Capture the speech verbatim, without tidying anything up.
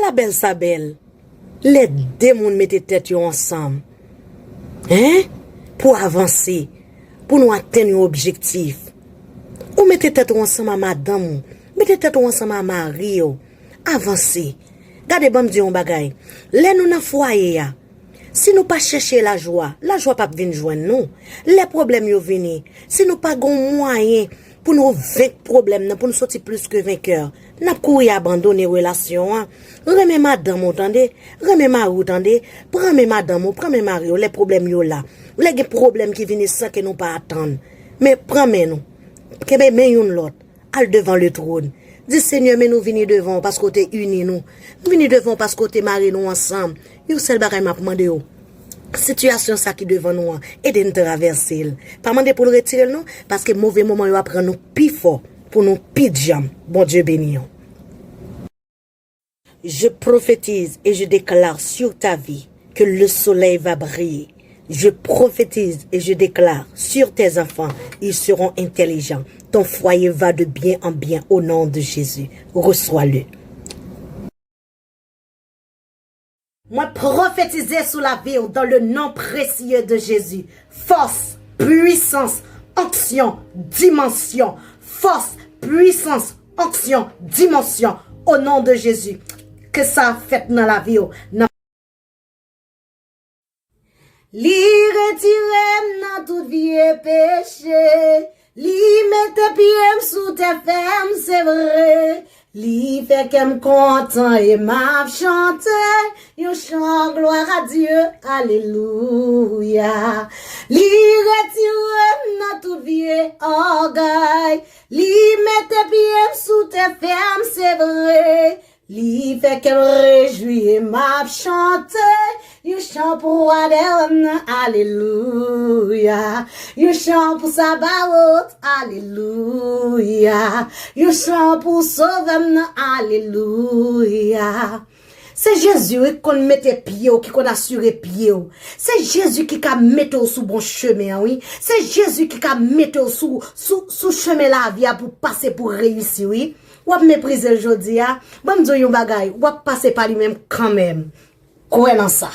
Sa bèl, sa bèl. Lè de moun mete tèt yo ansanm, en, pou avanse, pou nou atenn yon objektif. Ou mete tèt ou ansanm a madanm ou, mete tèt ou ansanm a mari w, avanse. Gade, ban m di yon bagay. Lè nou nan fwaye a, si nou pa chèche lajwa, lajwa p ap vin jwenn nou. Lè pwoblèm yo vini, si nou pa gen yon mwayen pou nou venk pwoblèm nan, pou nou soti plis ke venkè, n ap kouri abandone relasyon an. Renmen madanm ou, tande. Renmen mari w, tande. Pran men madanm ou, pran men mari w, lè pwoblèm yo la. Lè gen pwoblèm ki vini san ke nou pa atann. Men pran men nou. Kenbe men youn lòt. Al devan le twòn. Di, Senyè, men nou vini devan w paske w te ini nou. Nou vini devan w paske w te mare nou ansanm. Yon sèl bagay m ap mande w. Sitiyasyon sa ki devan nou an, ede n travèse l. Pa mande pou l retire l non, paske move moman yo ap rann nou pi fò, pou nou pi djanm. Bondye beni w. Je prophétise et je déclare sur ta vie que le soleil va briller. Je prophétise et je déclare sur tes enfants, ils seront intelligents. Ton foyer va de bien en bien au nom de Jésus. Reçois-le. Mwen pwofetize sou lavi w dans le nom précieux de Jésus. Fòs, pwisans, onksyon, dimansyon. Fòs, pwisans, onksyon, dimansyon. Au nom de Jésus. Ke sa fèt nan lavi w. Nan Li retire m nan tout vye peche. Li mete pye m sou tè fèm, se vre. Li fè kè m kontan e m ap chante yon chan glwa a Dye, alelouya. Li retire m nan tout vye ògèy. Li mete pye m sou tè fèm, se vre. Li fè kè m rejwi e m ap chante yon chan pou Wa dè wa m nan, alelouya. Yon chan pou Sabawot, alelouya. Yon chan pou Sovè m nan, alelouya. Se Jezi wi ki konn mete pye w, ki konn asire pye w. Se Jezi ki ka mete w sou bon chemen an wi. Se Jezi ki ka mete w sou, sou, sou chemen lavi a pou pase pou reyisi wi. W ap meprize l jodi a. Ban m di w yon bagay, w ap pase pa li menm kanmenm. Kwè nan sa.